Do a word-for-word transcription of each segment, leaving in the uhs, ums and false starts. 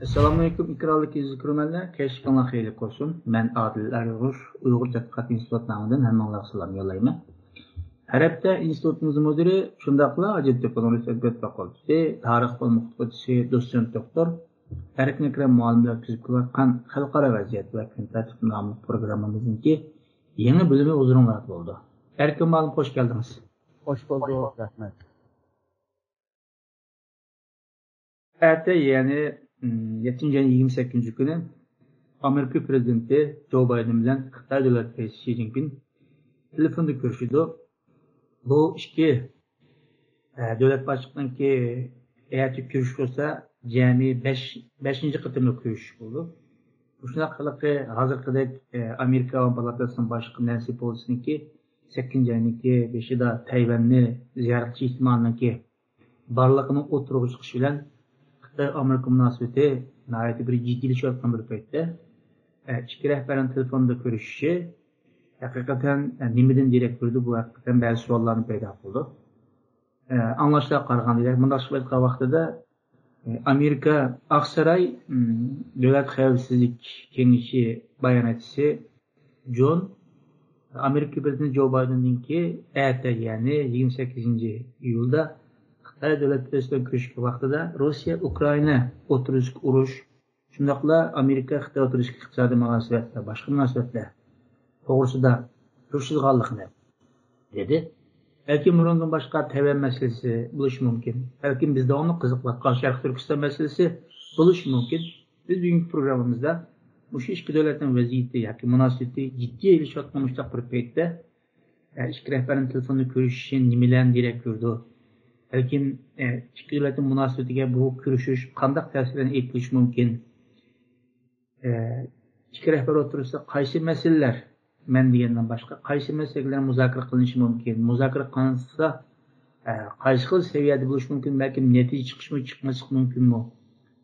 ئەسسالامۇئەلەيكۇم، ئېكرانلىق ئىزلىگۈچىلەر، كەچلىكىڭلار خەيرلىك بولسۇن. مەن ئادىل ئەرگۇش، ئۇيغۇر تەتقىقات ئىنستىتۇتى نامىدىن ھەممىڭلارغا سالام يوللايمەن. ھەر ھەپتە ئىنستىتۇتىمىزنىڭ مۇدىرى، شۇنداقلا ھاجەتتەك ئۇنىۋېرسىتېت ئەدەبىيات فاكۇلتېتى تارىخ بۆلۈم ئوقۇتقۇچىسى، دوتسېنت دوكتور ئەركىن ئەكرەم مۇئەللىم بىلەن ئۆتكۈزۈپ كېلىۋاتقان خەلقئارا ۋەزىيەت ۋە كۈن تەرتىپ ناملىق پروگراممىمىزنىڭكى يېڭى بۆلۈمى ھۇزۇرۇڭلاردا بولىدۇ. ئەركىن مۇئەللىم، خوش كەلدىڭىز. خوش بولدۇق، رەھمەت. ئەتە، يەنى، م، يەتتىنچى ئاينىڭ يىگىرمە سەككىزىنچى كۈنى ئامېرىكا پىرېزىدېنتى جو بايدېن بىلەن خىتاي دۆلەت رەئىسى شى جىنپىڭ تېلېفوندا كۆرۈشىدۇ. بۇ ئىككى، ئە، دۆلەت باشلىقىنىڭكى ئەتە كۆرۈشۈش بولسا، جەمئىي بەش، بەشىنچى قېتىملىق كۆرۈشۈش بولىدۇ. مۇشۇنداق ھېلىقى ھازىرقىدەك، ئە، ئامېرىكا ئاۋام پالاتاسىنىڭ باشلىقى نەنسى پېلوسىنىڭكى سەككىزىنچى ئاينىڭكى بېشىدا تەيۋەننى زىيارەت قىلىش ئېھتىمالىنىڭكى بارلىقىنىڭ ئوتتۇرىغا چىقىشى بىلەن، خىتاي ئامېرىكا مۇناسىۋىتى ناھايىتى بىر جىددىيلىشىۋاتقان بىر پەيتتە، ئە، ئىككى رەھبەرنىڭ تېلېفوندا كۆرۈشۈشى ھەقىقەتەن، ئە، نېمىدىن دېرەك بېرىدۇ؟ بۇ ھەقىقەتەن بەزى سوئاللارنى پەيدا قىلىدۇ. ئە، ئاڭلاشلارغا قارىغاندا، مۇنداق ئېيتقان ۋاقتىدا، ئامېرىكا ئاقساراي، م، دۆلەت خەۋپسىزلىك كېڭىشى باياناتچىسى جون، ئامېرىكا پىرېزىدېنتى جو بايدېندىنكى ئەتە، يەنى يىگىرمە سەككىزىنچى ئىيۇلدا خىتاي دۆلەت رەئىسى بىلەن كۆرۈشكەن ۋاقتىدا روسىيە ئۇكرائىنا ئوتتۇرىسىدىكى ئۇرۇش، شۇنداقلا ئامېرىكا خىتاي ئوتتۇرىسىدىكى ئىقتىسادىي مۇناسىۋەتلەر، باشقا مۇناسىۋەتلەر توغرىسىدا كۆرۈشىدىغانلىقىنى دېدى. بەلكىم بۇنىڭدىن باشقا تەيۋەن مەسىلىسى بولۇشى مۇمكىن. بەلكىم بىز داۋاملىق قىزىقىۋاتقان شەرقىي تۈركىستان مەسىلىسى بولۇشى مۇمكىن. بىز بۈگۈنكى پروگراممىمىزدا مۇشۇ ئىككى دۆلەتنىڭ ۋەزىيىتى ياكى مۇناسىۋىتى جىددىيلىشىۋاتقان مۇشۇنداق بىر پەيتتە، ئە، ئىككى رەھبەرنىڭ تېلېفوندا كۆرۈشۈشى نېمىلەرنى دېرەك بېرىدۇ؟ بەلكىم، ئە، ئىككى دۆلەتنىڭ مۇناسىۋىتىگە بۇ كۆرۈشۈش قانداق تەسىرلەرنى ئېلىپ كېلىشى مۇمكىن؟ ئىككى رەھبەر ئوتتۇرىسىدا قايسى مەسىلىلەر، مەن دېگەندىن باشقا، قايسى مەسىلىلەر مۇزاكىرە قىلىنىشى مۇمكىن؟ مۇزاكىرە قىلىنسا، قايسى خىل سەۋىيەدە بولۇشى مۇمكىن؟ بەلكىم نەتىجە چىقىشمۇ، چىقماسلىقى مۇمكىنمۇ؟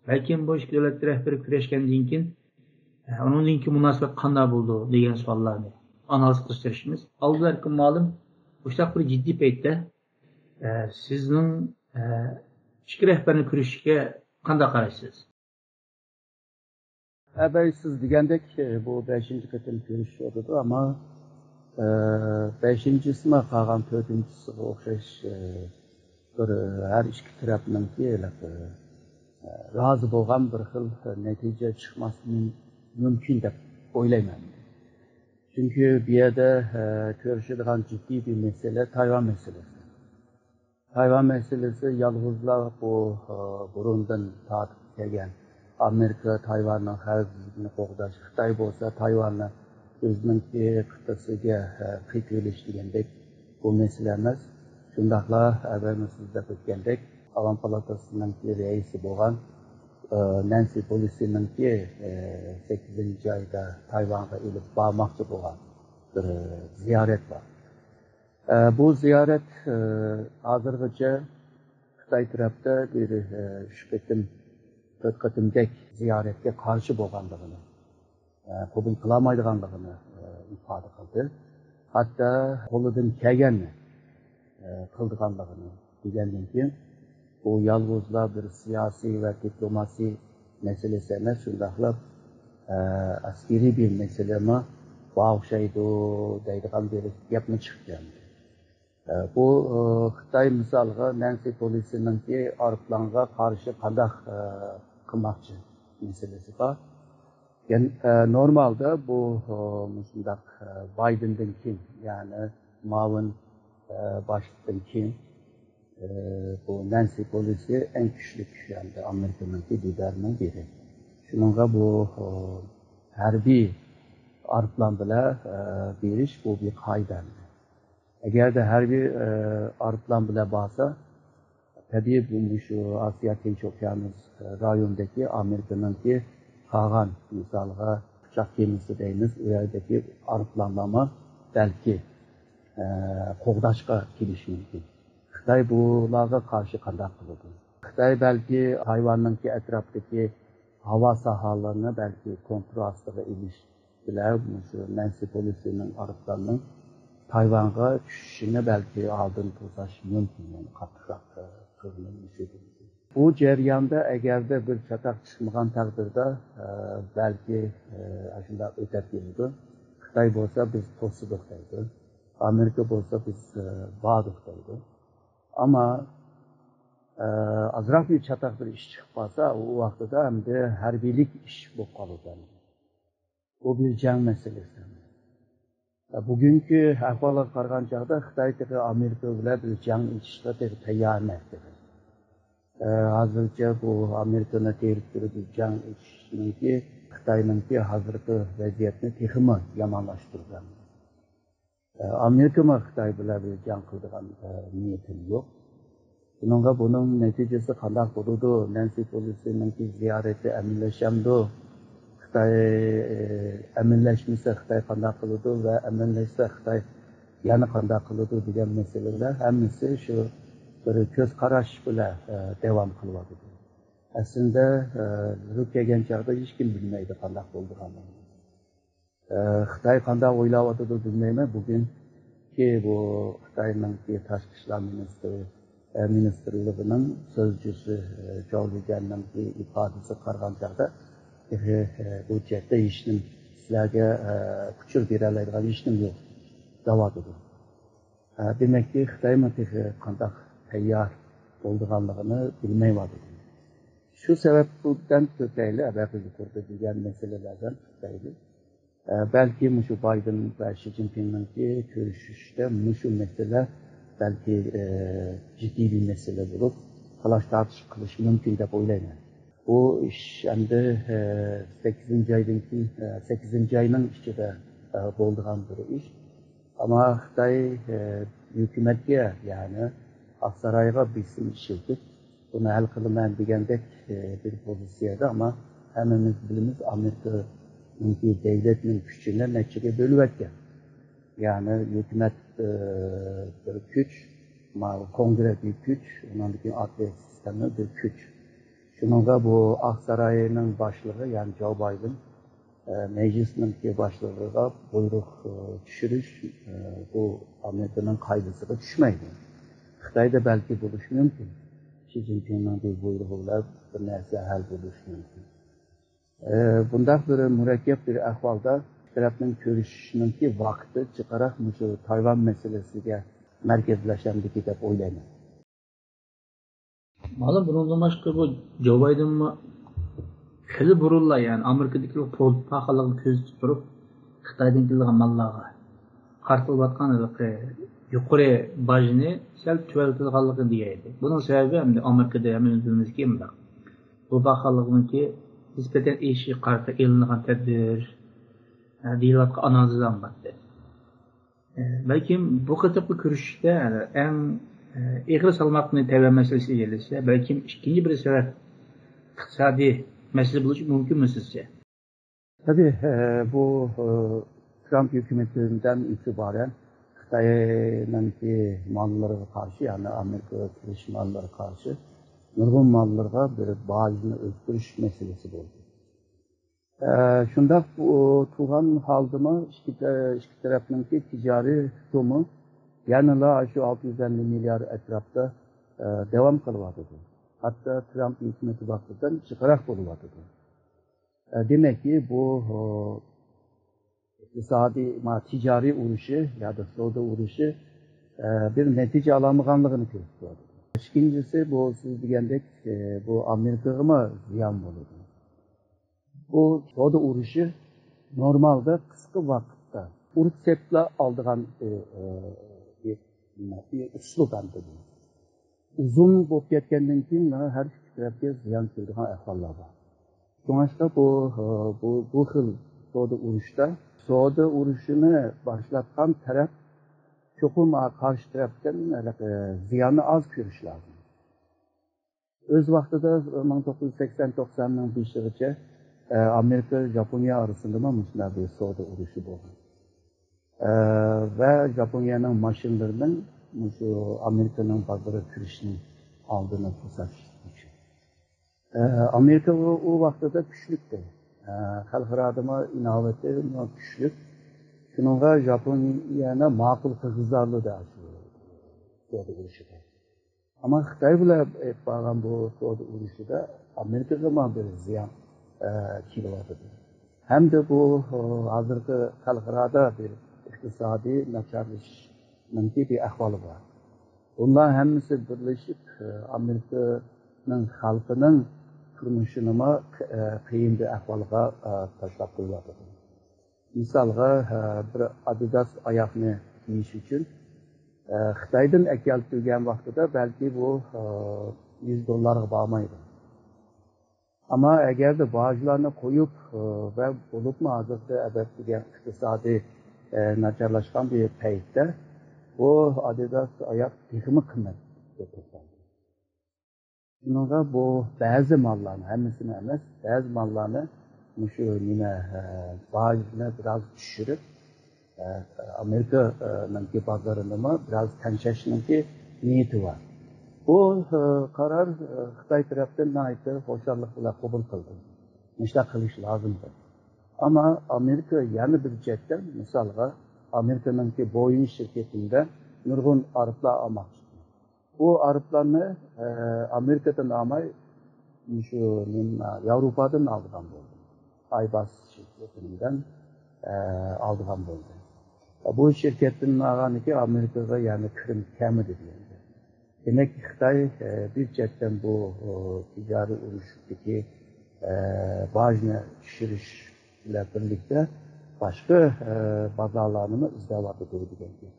بەلكىم بۇ ئىككى دۆلەت رەھبىرى كۆرۈشكەندىن كېيىن، ئۇنىڭدىن كېيىن مۇناسىۋەت قانداق بولىدۇ دېگەن سوئاللارنى ئانالىز قىلىشقا تىرىشىمىز. ئابدۇللا ئەركىن مۇئەللىم، مۇشۇنداق بىر جىددىي پەيتتە، سىزنىڭ ئىككى رەھبەرنى كۆرۈشۈشىگە قانداق قارايسىز؟ ئەبەي، سىز دېگەندەك، بۇ بەشىنچى قېتىم كۆرۈشۈش بولىدۇ، ئەمما، ئە، بەشىنچىسىمۇ قالغان تۆتىنچىسىگە ئوخشاش، ئە، بىر، ھەر ئىككى تەرەپنىڭكى، ئە، رازى بولغان بىر خىل نەتىجە چىقماسلىقى مۇمكىن دەپ ئويلايمەن. چۈنكى بۇ يەردە، ئە، كۆرۈشىدىغان جىددىي بىر مەسىلە تايۋان مەسىلىسى. تايۋان مەسىلىسى يالغۇزلا بۇ، ئە، بۇرۇندىن تارتىپ كەلگەن ئامېرىكا تايۋاننىڭ خەۋپسىزلىكىنى قوغداش، خىتاي بولسا تايۋاننى ئۆزىنىڭكى قىتئىسىگە، ئە، قېتىۋېلىش دېگەندەك بۇ مەسىلە ئەمەس. شۇنداقلا ئەۋەلمۇ سىز دەپ ئۆتكەندەك، ئاۋام پالاتاسىنىڭكى رەئىسى بولغان، ئە، نەنسى پېلوسىنىڭكى، ئە، سەككىزىنچى ئايدا تايۋانغا ئېلىپ بارماقچى بولغان بىر، ئە، زىيارەت بار. ئە، بۇ زىيارەت، ئە، ھازىرغىچە خىتاي تەرەپتە بىر، ئە، ئۈچ قېتىم، تۆت قېتىمدەك زىيارەتكە قارشى بولغانلىقىنى، ئە، قوبۇل قىلالمايدىغانلىقىنى، ئە، ئىپادە قىلدى. ھەتتا قولىدىن كەلگەننى، ئە، قىلىدىغانلىقىنى دېگەندىن كېيىن، بۇ يالغۇزلا بىر سىياسىي ۋە دىپلوماسىي مەسىلىسى ئەمەس، شۇنداقلا، ئە، ئەسكىرىي بىر مەسىلىمۇ بار ئوخشايدۇ دەيدىغان بىر گەپمۇ چىقتى. ئە، بۇ، ئە، خىتاي مىسالغا نەنسى پېلوسىنىڭكى ئايروپىلانغا قارشى قانداق، ئە، قىلماقچى مەسىلىسى بار. يەنى، ئە، نورمالدا بۇ، ئە، مۇشۇنداق، ئە، بايدېندىن كېيىن، يەنى مۇئاۋىن، ئە، باشلىقتىن كېيىن، ئە، بۇ نەنسى پېلوسى ئەڭ كۈچلۈك، يەنى ئامېرىكىنىڭكى لىدېرىنىڭ بىرى. شۇنىڭغا بۇ، ئە، ھەربىي ئايروپىلان بىلەن، ئە، بېرىش بۇ بىر قائىدە. ئەگەردە ھەربىي، ئە، ئايروپىلان بىلەن بارسا، تەبىئىي بۇ مۇشۇ ئاسىيا تىنچ ئوكيانۇس رايونىدىكى ئامېرىكىنىڭكى قالغان، مىسالغا، ئۇچاق كېمىسى دەيمىز، ئۇ يەردىكى ئايروپىلانلارمۇ بەلكى، ئە، قوغداشقا كېلىشى مۇمكىن. خىتاي بۇلارغا قارشى قانداق قىلىدۇ؟ خىتاي بەلكى تايۋاننىڭكى ئەتراپتىكى ھاۋا ساھەلىرىنى بەلكى كونترول ئاستىغا ئېلىش بىلەن مۇشۇ نەنسى پېلوسىنىڭ ئايروپىلاننىڭ تايۋانغا چۈشۈشىنى بەلكى ئالدىن توساش مۇمكىن، يەنى قاتتىقراق، ئە، قىلغىنى مۇشۇ. بۇ جەرياندا ئەگەردە بىر چاتاق چىقمىغان تەقدىردە، ئە، بەلكى، ئە، ئاشۇنداق ئۆتەپ كېتىدۇ. خىتاي بولسا بىز توسىدۇق دەيدۇ. ئامېرىكا بولسا بىز، ئە، باردۇق دەيدۇ. ئەمما، ئە، ئازراق بىر چاتاق بىر ئىش چىقىپ قالسا، ئۇ ۋاقتىدا ئەمدى ھەربىيلىك ئىش بولۇپ قالىدۇ. بۇ بىر جەڭ مەسىلىسى. بۈگۈنكى ئەھۋالغا قارىغان چاغدا خىتاي تېخى ئامېرىكا بىلەن بىر جەڭ ئېچىشقا تېخى تەييار ئەمەس تېخى. ھازىرچە بۇ ئامېرىكىنى تېرىپ تۇرۇپ بىر جەڭ ئېچىشنىڭكى خىتاينىڭكى ھازىرقى ۋەزىيەتنى تېخىمۇ يامانلاشتۇرىدۇ. ئامېرىكىمۇ خىتاي بىلەن بىر جەڭ قىلىدىغان، ئە، نىيىتىم يوق. شۇنىڭغا بۇنىڭ نەتىجىسى قانداق بولىدۇ؟ نەنسى پېلوسىنىڭكى زىيارىتى ئەمەلىيلىشەمدۇ؟ خىتاي، ئە، ئەمەلىيلەشمىسە خىتاي قانداق قىلىدۇ ۋە ئەمەلىيلەشسە خىتاي يەنە قانداق قىلىدۇ دېگەن مەسىلىلەر ھەممىسى شۇ بىر كۆز قاراش بىلەن، ئە، داۋام قىلىۋاتىدۇ. ئەسلىدە، ئە، زېرىك كەلگەن چاغدا ھېچكىم بىلمەيدۇ قانداق بولىدىغانلىقىنى. ئە، خىتاي قانداق ئويلاۋاتىدۇ بىلمەيمەن. بۈگۈنكى بۇ خىتاينىڭكى تاشقى ئىشلار مىنىستىرى، ئە، مىنىستىرلىقىنىڭ سۆزچىسى، ئە، جاۋ لىجيەننىڭكى ئىپادىسىگە قارىغان چاغدا، تېخى، ئە، بۇ جەھەتتە ھېچنېمە سىلەرگە، ئە، ئۇچۇر بېرەلەيدىغان ھېچنېمە يوق دەۋاتىدۇ. ئە، دېمەككى، خىتايمۇ تېخى قانداق تەييار بولىدىغانلىقىنى بىلمەيۋاتىدۇ. شۇ سەۋەبتىن تۆتەيلى، ئەبەقى يۇقىرىدا دېگەن مەسىلىلەردىن تۆتەيلى. ئە، بەلكى مۇشۇ بايدېن ۋە شى جىنپىڭنىڭكى كۆرۈشۈشتە مۇشۇ مەسىلە بەلكى، ئە، جىددىي بىر مەسىلە بولۇپ، تالاش-تارتىش قىلىشى مۇمكىن دەپ ئويلايمەن. بۇ ئىش ئەمدى، ئە، سەككىزىنچى ئايدىن كېيىن، ئە، سەككىزىنچى ئاينىڭ ئىچىدە، ئە، بولىدىغان بىر ئىش. ئەمما خىتاي، ئە، ھۆكۈمەتكە، يەنى ئاقسارايغا بېسىم ئىشلىتىپ، بۇنى ھەل قىلىمەن دېگەندەك، ئە، بىر پوزىتسىيەدە، ئەمما ھەممىمىز بىلىمىز، ئامېرىكىنىڭكى دۆلەتنىڭ كۈچىنى نەچچىگە بۆلۈۋەتكەن. يەنى ھۆكۈمەت، ئە، بىر كۈچ، ما-، كونگرې بىر كۈچ، ئۇنىڭدىن كېيىن ئارتىلېرىيە سىستېما بىر كۈچ. شۇنىڭغا بۇ ئاقساراينىڭ باشلىقى، يەنى جو بايدېن، ئە، مەجلىسنىڭكى باشلىقىغا بۇيرۇق، ئە، چۈشۈرۈش، ئە، بۇ ئامېرىكىنىڭ قائىدىسىغا چۈشمەيدۇ. خىتايدا بەلكى بولۇشى مۇمكىن. شى جىنپىڭنىڭ بىر بۇيرۇقى بىلەن بىر نەرسە ھەل بولۇشى مۇمكىن. ئە، بۇنداق بىر مۇرەككەپ بىر ئەھۋالدا ئىككى تەرەپنىڭ كۆرۈشۈشىنىڭكى ۋاقتى جىقراق مۇشۇ تايۋان مەسىلىسىگە مەركەزلەشەمدىكى دەپ ئويلايمەن. مانا بۇنىڭدىن باشقا بۇ جو بايدېنمۇ خېلى بۇرۇنلا، يەنى ئامېرىكىدىكى پاخاللىقنى كۆزىتىپ تۇرۇپ، خىتايدىن كېلىدىغان ماللارغا قارىتىلىۋاتقان ھېلىقى يۇقىرى باجنى سەل تۆۋەنلىتىدىغانلىقىنى دېگەن ئىدى. بۇنىڭ سەۋەبى ئەمدى ئامېرىكىدا ھەممىمىز بىلىمىزكى، مۇنداق، بۇ پاخاللىقنىڭكى نىسبەتەن ئېشىشىغا قارىتا ئېلىنغان تەدبىر، ئە، دېيىلىۋاتقان ئانالىزلار بار. ئە، بەلكىم بۇ قېتىمقى كۆرۈشۈشتە ئەڭ، ئە، ئېغىر سالماقنى تەيۋەن مەسىلىسى ئىگىلىسە، بەلكىم ئىككىنچى بىر سەۋەب ئىقتىسادىي مەسىلە بولۇشى مۇمكىنمۇ سىزچە؟ تەبىئىي، ئە، بۇ، ئە، ترامپ ھۆكۈمىتىدىن ئېتىبارەن خىتاينىڭكى ماللىرىغا قارشى، يەنى ئامېرىكىغا كىرىش ماللىرىغا قارشى نۇرغۇن ماللىرىغا بىر باجنى ئۆستۈرۈش مەسىلىسى بولدى. ئە، شۇنداق بولغان ھالدىمۇ ئىككى تە-، ئىككى تەرەپنىڭكى تىجارىي تۇتۇمى يەنىلا شۇ ئالتە يۈز ئەللىك مىليارد ئەتراپتا، ئە، داۋام قىلىۋاتىدۇ. ھەتتا ترامپ ھۆكۈمىتى ۋاقتىدىن جىقراق بولۇۋاتىدۇ. ئە، دېمەككى، بۇ، ئە، ئىقتىسادىي، ما، تىجارىي ئۇرۇشى يادا سودا ئۇرۇشى، ئە، بىر نەتىجە ئالالمىغانلىقىنى كۆرسىتىۋاتىدۇ. ئىككىنچىسى، بۇ سىز دېگەندەك، ئە، بۇ ئامېرىكىغىمۇ زىيان بولىدۇ. بۇ سودا ئۇرۇشى نورمالدا قىسقا ۋاقىتتا ئۇرۇپ سېپىپلا ئالىدىغان، ئە، ئە، بىر، بىر ئۇسلۇب ئەمدى بۇ. ئۇزۇن بولۇپ كەتكەندىن كېيىن مانا ھەر ئىككى تەرەپكە زىيان كېلىدىغان ئەھۋاللار بار. شۇڭلاشقا بۇ، بۇ، بۇ خىل سودا ئۇرۇشتا سودا ئۇرۇشىنى باشلاتقان تەرەپ چوقۇم قارشى تەرەپتىن ھېلىقى زىياننى ئاز كۆرۈش لازىم. ئۆز ۋاقتىدا مىڭ توققۇز يۈز سەكسەن توقساننىڭ بېشىغىچە، ئە، ئامېرىكا ژاپونىيە ئارىسىندىمۇ مۇشۇنداق بىر سودا ئۇرۇشى بولغان. ئە، ۋە ژاپونىيەنىڭ ماشىنىلىرىنىڭ مۇشۇ ئامېرىكىنىڭ بازىرىغا كىرىشىنىڭ ئالدىنى توساش ئۈچۈن. ئە، ئامېرىكا ئۇ، ئۇ ۋاقتىدا كۈچلۈكتى. ئە، خەلقئارادىمۇ ئىناۋىتى كۈچلۈك. شۇنىڭغا ژاپونىيەنى ماقۇل قىلغۇزالىدى شۇ سودا ئۇرۇشىدا. ئەمما خىتاي بىلەن ئېلىپ بارغان بۇ سودا ئۇرۇشىدا ئامېرىكىغىمۇ بىر زىيان، ئە، كېلىۋاتىدۇ. ھەمدە بۇ، ئە، ھازىرقى خەلقئارادا بىر ئىقتىسادىي ناچارلىشىشنىڭكى بىر ئەھۋالى بار. بۇلار ھەممىسى بىرلىشىپ، ئە، ئامېرىكىنىڭ خەلقىنىڭ تۇرمۇشىنىمۇ، ئە، قىيىن بىر ئەھۋالغا، ئە، تاشلاپ قويۇۋاتىدۇ. مىسالغا، ئە، بىر ئادىداس ئاياغنى كىيىش ئۈچۈن، ئە، خىتايدىن ئەكەلتۈرگەن ۋاقتىدا بەلكى بۇ، ئە، يۈز دوللارغا بارمايدۇ. ئەمما ئەگەردە باجلارنى قويۇپ، ئە، ۋە بولۇپمۇ ھازىرقى ئەۋەتىلگەن ئىقتىسادىي، ئە، ناچارلاشقان بىر پەيتتە بۇ ئادىداس ئاياق تېخىمۇ قىممەتكە توختالدى. شۇنىڭغا بۇ بەزى ماللارنى، ھەممىسىنى ئەمەس، بەزى ماللارنى مۇشۇ نېمە، ئە، باجنى بىراز چۈشۈرۈپ، ئە، ئامېرىكىنىڭكى بازىرىنىمۇ بىراز تەڭشەشنىڭكى نىيىتى بار. بۇ، ئە، قارار، ئە، خىتاي تەرەپتىن ناھايىتى خۇشاللىق بىلەن قوبۇل قىلدى. مۇشۇنداق قىلىش لازىم دەپ. ئەمما ئامېرىكا يەنە بىر چەتتىن، مىسالغا، ئامېرىكىنىڭكى بويىڭ شىركىتىدە نۇرغۇن ئارپىلار ئالماقچى. بۇ ئارپىلارنى، ئە، ئامېرىكىدىن ئالماي، شۇ نېمە، ياۋروپادىن ئالىدىغان بولدى. ئايباس شىركىتىدىن، ئە، ئالىدىغان بولدى. بۇ شىركەتتىن ئالغاندىكىن ئامېرىكىغا يەنە كىرىم كەلمىدى دېگەن گەپ. دېمەك، خىتاي، ئە، بىر چەتتىن بۇ، ئۇ، تىجارىي ئۇرۇشتىكى، ئە، باجنى چۈشۈرۈش بىلەن بىرلىكتە باشقا، ئە، بازارلارنىمۇ ئىزدەۋاتىدۇ دېگەن گەپ.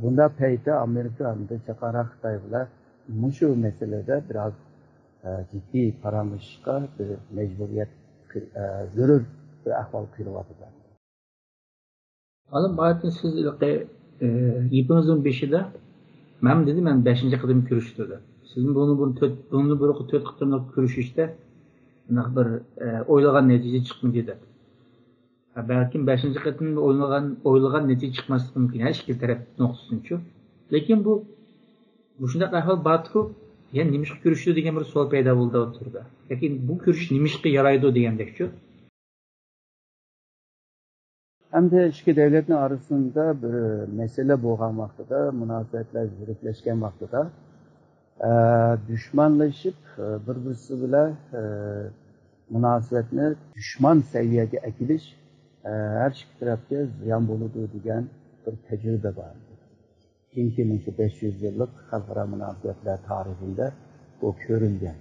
بۇنداق پەيتتە ئامېرىكا ئەمدى چاقارا خىتاي بىلەن مۇشۇ مەسىلىدە بىراز، ئە، جىددىي پاراڭلىشىشقا بىر مەجبۇرىيەت، ئە، زۆرۈر بىر ئەھۋال قېلىۋاتىدۇ. ئالىم بايىتىن سىز ھېلىقى، ئە، گېپىڭىزنىڭ بېشىدا مەن دېدى، مەن بەشىنچى قېتىم كۆرۈشتى دەپ. سىزمۇ بۇنى بۇرۇن تۆت، بۇنى بۇرۇنقى تۆت قېتىملىق كۆرۈشۈشتە ئانداق بىر، ئە، ئويلىغان نەتىجە چىقمىدى دەپ. بەلكىم بەشىنچى قېتىم ئويلىغان، ئويلىغان نەتىجە چىقماسلىقى مۇمكىن، ھەر ئىككى تەرەپ نۇقتىسىنىچۇ. لېكىن بۇ، مۇشۇنداق ئەھۋال بار تۇرۇپ، يەنە نېمىشقا كۆرۈشتى دېگەن بىر سوئال پەيدا بولدى ئوتتۇرىدا. لېكىن بۇ كۆرۈشۈش نېمىشقا يارايدۇ دېگەندەكچۇ. ئەمدى ئىككى دۆلەتنىڭ ئارىسىدا بىر مەسىلە بولغان ۋاقتىدا، مۇناسىۋەتلەر زېرىكلەشكەن ۋاقتىدا، ئە، دۈشمانلىشىپ، ئە، بىر-بىرسى بىلەن، ئە، مۇناسىۋەتنى دۈشمان سەۋىيەگە ئەكېلىش، ئە، ھەر ئىككى تەرەپكە زىيان بولىدۇ دېگەن بىر تەجرىبە بار. كېيىنكى مۇشۇ بەش يۈز يىللىق خەلقئارا مۇناسىۋەتلەر تارىخىدا بۇ كۆرۈلگەن.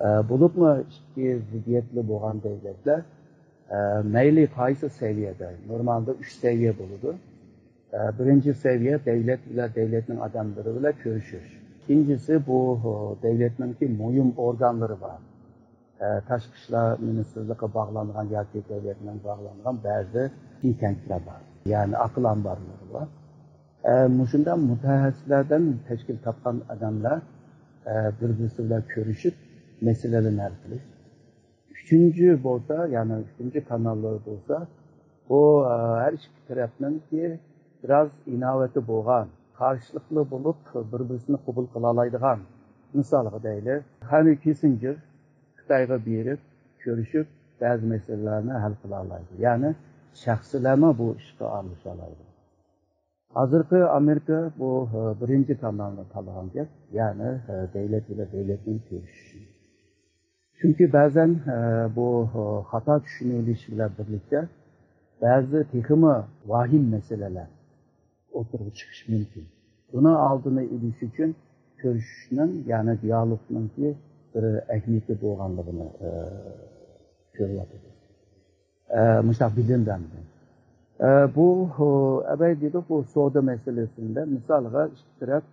ئە، بولۇپمۇ ئىككى زىددىيەتلىك بولغان دۆلەتلەر، ئە، مەيلى قايسى سەۋىيەدە، نورمالدا ئۈچ سەۋىيە بولىدۇ. ئە، بىرىنچى سەۋىيە دۆلەت بىلەن، دۆلەتنىڭ ئادەملىرى بىلەن كۆرۈشۈش. ئىككىنچىسى بۇ، ئۇ، دۆلەتنىڭكى مۇھىم ئورگانلىرى بار. ئە، تاشقى ئىشلار مىنىستىرلىقىغا باغلانغان ياكى دۆلەتنىڭ باغلانغان بەزى تىنك تەنكلەر بار. يەنى ئاقىل ئامبارلىرى بار. ئە، مۇشۇنداق مۇتەخەسسىسلەردىن تەشكىل تاپقان ئادەملەر، ئە، بىر-بىرسى بىلەن كۆرۈشۈپ مەسىلىلەرنى ھەل قىلىش. ئۈچىنچى بولسا، يەنى ئۈچىنچى كاناللار بولسا، بۇ، ئە، ھەر ئىككى تەرەپنىڭكى بىراز ئىناۋىتى بولغان، قارشىلىقلار بولۇپ، بىر-بىرسىنى قوبۇل قىلالايدىغان، مىسالغا دەيلى، خەنرى كىسسىنجېر خىتايغا بېرىپ، كۆرۈشۈپ، بەزى مەسىلىلەرنى ھەل قىلالايدۇ. يەنى شەخسلەرمۇ بۇ ئىشقا ئارىلىشالايدۇ. ھازىرقى ئامېرىكا بۇ، ئە، بىرىنچى كانالنى تاللىغان گەپ، يەنى، ئە، دۆلەت بىلەن دۆلەتنىڭ كۆرۈشۈشى. چۈنكى بەزەن، ئە، بۇ، ئە، خاتا چۈشىنىۋېلىش بىلەن بىرلىكتە بەزى تېخىمۇ ۋاھىم مەسىلىلەر ئوتتۇرىغا چىقىشى مۇمكىن. بۇنىڭ ئالدىنى ئېلىش ئۈچۈن كۆرۈشۈشنىڭ، يەنى دىيالوگنىڭكى بىر ئەھمىيىتى بولغانلىقىنى، ئە، كۆرۈۋاتىدۇ. ئە، مۇشۇنداق بىلىندى ئەمدى. ئە، بۇ، ئە، ئەۋەي دېدۇق، بۇ سودا مەسىلىسىندە، مىسالغا، ئىككى تەرەپ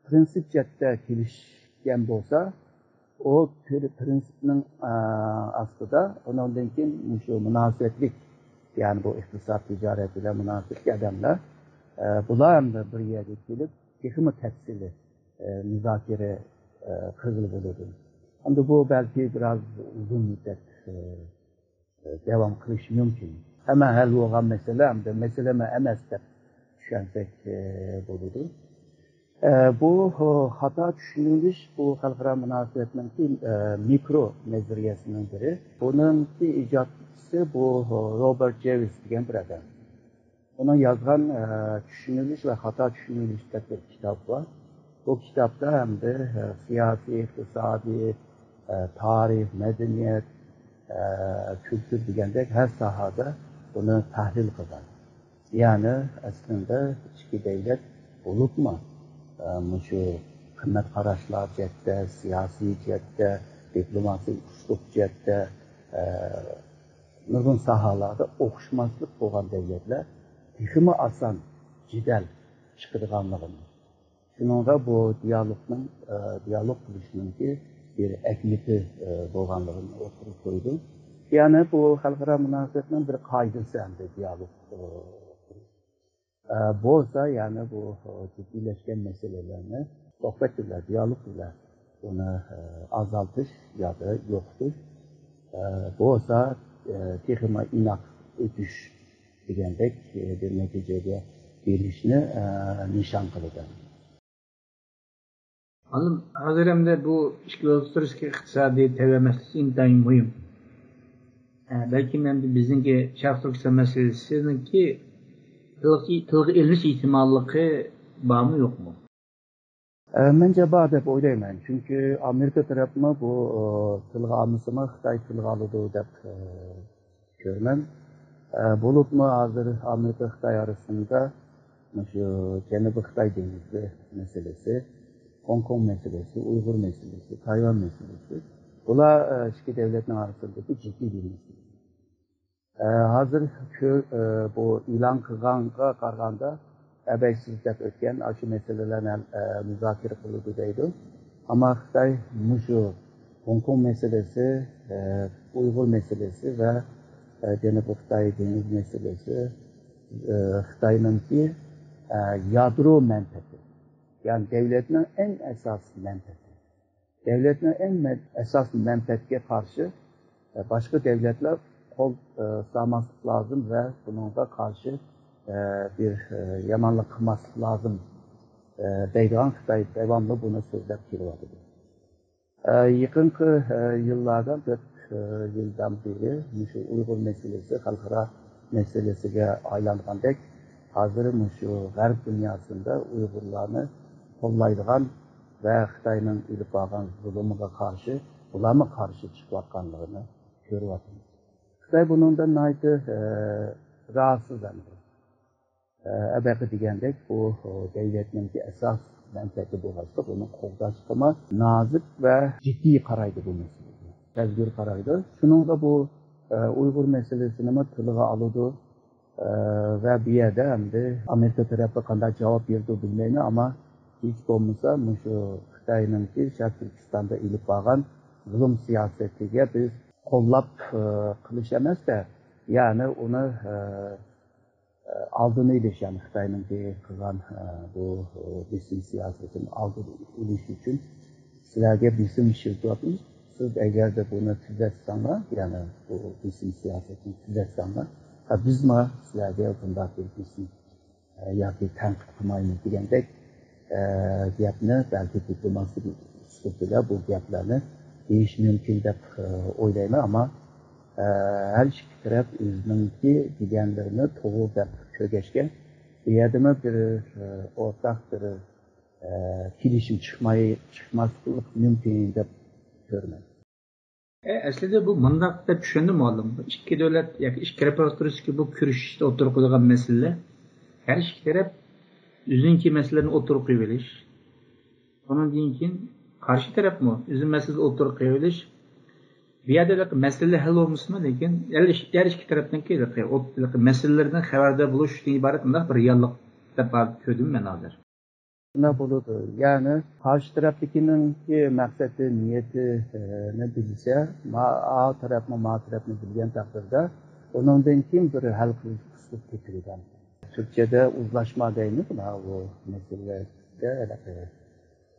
پرىنسىپ جەھەتتە كېلىشكەن بولسا، ئۇ پرىنسىپنىڭ، ئە، ئاستىدا، ئۇنىڭدىن كېيىن مۇشۇ مۇناسىۋەتلىك، يەنى بۇ ئىقتىساد، تىجارەت بىلەن مۇناسىۋەتلىك ئادەملەر، ئە، بۇلار ھەمدە بىر يەرگە كېلىپ، تېخىمۇ تەپسىلىي، ئە، مۇزاكىرە، ئە، قىلغىلى بولىدۇ. ئەمدى بۇ بەلكى بىراز ئۇزۇن مۇددەت، ئە، داۋام قىلىشى مۇمكىن. ھەممە ھەل بولغان مەسىلە، ھەمدە مەسىلىمۇ ئەمەس دەپ چۈشەنسەك، ئە، بولىدۇ. ئە، بۇ، ئە، خاتا چۈشىنىۋېلىش، بۇ خەلقئارا مۇناسىۋەتنىڭكى، ئە، مىكرو نەزەرىيەسىنىڭ بىرى. بۇنىڭكى ئىجادچىسى بۇ، ئە، روبېرت جېۋىس دېگەن بىر ئادەم. ئۇنىڭ يازغان، ئە، چۈشىنىۋېلىش ۋە خاتا چۈشىنىۋېلىش دەپ بىر كىتابى بار. بۇ كىتابتا ئەمدى، ئە، سىياسىي، ئىقتىسادىي، ئە، تارىخ، مەدەنىيەت، ئە، كۈلتۈر دېگەندەك ھەر ساھەدە بۇنى تەھلىل قىلغان. يەنى ئەسلىندە ئىچكى دەۋلەت بولۇپمۇ، ئە، مۇشۇ قىممەت قاراشلار جەھەتتە، سىياسىي جەھەتتە، دىپلوماتىك ئۇسلۇب جەھەتتە، ئە، نۇرغۇن ساھەلەردە ئوخشىماسلىق بولغان دەۋلەتلەر تېخىمۇ ئاسان جېدەل چىقىدىغانلىقىنى، شۇنىڭغا بۇ دىيالوگنىڭ، ئە، دىيالوگ قىلىشنىڭكى بىر ئەھمىيىتى، ئە، بولغانلىقىنى ئوتتۇرىغا قويدۇم. يەنى بۇ خەلقئارا مۇناسىۋەتنىڭ بىر قائىدىسى ھەمدە دىيالوگ، ئە، ئە، بولسا، يەنى بۇ، ئە، جىددىيلەشكەن مەسىلىلەرنى سۆھبەت بىلەن، دىيالوگ بىلەن بۇنى، ئە، ئازالتىش ياكى يوقىتىش، ئە، بولسا، ئە، تېخىمۇ ئىناق ئۆتۈش دېگەندەك، ئە، بىر نەتىجىگە بېرىشنى، ئە، نىشان قىلىدۇ. ئالىم، ھازىر ئەمدى بۇ ئىككى دۆلەت ئوتتۇرىسىدىكى ئىقتىسادىي تەۋرەنمەسلىك ئىنتايىن مۇھىم. ئە، بەلكىم ئەمدى بىزنىڭكى شەرقىي تۈركىستان مەسىلىسىنىڭكى تىلغا، تىلغا ئېلىنىش ئېھتىماللىقى بارمۇ، يوقمۇ؟ ئە، مەنچە بار دەپ ئويلايمەن. چۈنكى ئامېرىكا تەرەپمۇ بۇ، ئە، تىلغا ئالمىسىمۇ خىتاي تىلغا ئالىدۇ دەپ، ئە، كۆرىمەن. ئە، بولۇپمۇ ھازىر ئامېرىكا خىتاي ئارىسىدا مۇشۇ جەنۇبىي خىتاي دېڭىزى مەسىلىسى، خوڭكوڭ مەسىلىسى، ئۇيغۇر مەسىلىسى، تايۋان مەسىلىسى، بۇلار، ئە، ئىككى دۆلەتنىڭ ئارىسىدىكى جىددىي بىر مەسىلە. ئە، ھازىر كۆ-، ئە، بۇ ئېلان قىلغانغا قارىغاندا، ئەبەيسىز دەپ ئۆتكەن ئاشۇ مەسىلىلەرنى، ئە، مۇزاكىرە قىلىدۇ دەيدۇ. ئەمما خىتاي مۇشۇ خوڭكوڭ مەسىلىسى، ئە، ئۇيغۇر مەسىلىسى ۋە، ئە، جەنۇبىي خىتاي دېڭىز مەسىلىسى، ئە، خىتاينىڭكى، ئە، يادرو مەنپەئەتى، يەنى دۆلەتنىڭ ئەڭ ئاساسىي مەنپەئەتى. دۆلەتنىڭ ئەڭ مەن-، ئاساسىي مەنپەئەتكە قارشى، ئە، باشقا دۆلەتلەر قول، ئە، سالماسلىق لازىم ۋە بۇنىڭغا قارشى، ئە، بىر، ئە، يامانلىق قىلماسلىق لازىم، ئە، دەيدىغان خىتاي داۋاملىق بۇنى سۆزلەپ كېلىۋاتىدۇ. ئە، يېقىنقى، ئە، يىللاردا، تۆت، ئە، يىلدان بېرى مۇشۇ ئۇيغۇر مەسىلىسى خەلقئارا مەسىلىسىگە ئايلانغاندەك، ھازىر مۇشۇ غەرب دۇنياسىدا ئۇيغۇرلارنى قوللايدىغان ۋە خىتاينىڭ ئېلىپ بارغان زۇلۇمىغا قارشى، بۇلارمۇ قارشى چىقىۋاتقانلىقىنى كۆرۈۋاتىمىز. خىتاي بۇنىڭدىن ناھايىتى، ئە، راھەتسىز ئەمدى. ئە، ئەبەقى دېگەندەك، بۇ، ئە، دۆلەتنىڭكى ئاساس مەنپەئەتى بولغاچقا، بۇنى قوغداشقىمۇ نازۇك ۋە جىددىي قارايدۇ بۇ مەسىلىگە. سەزگۈر قارايدۇ. شۇنىڭغا بۇ، ئە، ئۇيغۇر مەسىلىسىنىمۇ تىلغا ئالىدۇ. ئە، ۋە بۇ يەردە ئەمدى ئامېرىكا تەرەپى قانداق جاۋاب بېرىدۇ بىلمەيمەن، ئەمما ھېچ بولمىسا مۇشۇ خىتاينىڭكى شەرقىي تۈركىستاندا ئېلىپ بارغان زۇلۇم سىياسىتىگە بىز قوللاپ، ئە، قىلىش ئەمەس-دە، يەنى ئۇنى، ئە، ئالدىنى ئېلىش، يەنى خىتاينىڭكى قىلغان، ئە، بۇ، ئە، بېسىم سىياسىتىنى ئالدىنى ئېلىش ئۈچۈن سىلەرگە بېسىم ئىشلىتىۋاتىمىز. سىز ئەگەردە بۇنى تۈزەتسەڭلار، يەنى بۇ بېسىم سىياسىتىنى تۈزەتسەڭلار، ھە، بىزمۇ سىلەرگە بۇنداق بىر بېسىم، ئە، ياكى تەنقىد قىلمايمىز دېگەندەك، ئە، گەپنى بەلكى دىپلوماتىك ئۇسلۇب بىلەن بۇ گەپلەرنى دېيىش مۇمكىن دەپ، ئە، ئويلايمەن. ئەمما، ئە، ھەر ئىككى تەرەپ ئۆزىنىڭكى دېگەنلىرىنى توغرا دەپ كۆرگەچكە، بۇ يەردىمۇ بىر، ئە، ئورتاق بىر، ئە، كېلىشىم چىقماي، چىقماسلىق مۇمكىن دەپ كۆرىمەن. ئە، ئەسلىدە بۇ مۇنداق دەپ چۈشەندىم، مۇئەللىم. بۇ ئىككى دۆلەت ياكى ئىككى تەرەپ ئوتتۇرىسىدىكى بۇ كۈرىشىشتە ئوتتۇرىغا قويۇلغان مەسىلىلەر، ھەر ئىككى تەرەپ ئۆزىنىڭكى مەسىلىلىرىنى ئوتتۇرىغا قويۇۋېلىش، ئۇنىڭدىن كېيىن قارشى تەرەپمۇ ئۆزىنىڭ مەسىلىسىنى ئوتتۇرىغا قويۇۋېلىش. بۇ يەردە ھېلىقى مەسىلە ھەل بولمىسىمۇ، لېكىن ھەر ئىككى، ھەر ئىككى تەرەپنىڭكى ھېلىقى ئوت-، ھېلىقى مەسىلىلىرىدىن خەۋەردار بولۇشتىن ئىبارەت مۇنداق بىر رېئاللىق دەپ كۆردۈم مەن ھازىر. شۇنداق بولىدۇ. يەنى قارشى تەرەپتىكىنىڭكى مەقسىتى، نىيىتىنى بىلسە، ما-، ئا تەرەپمۇ، ما تەرەپنى بىلگەن تەقدىردە، ئۇنىڭدىن كېيىن بىر ھەل قىلىش ئۇسلۇب تېپىلگەن. تۈركچەدە ئۇزلاشما دەيمىز، ماۋۇ مەسىلىدە ھېلىقى،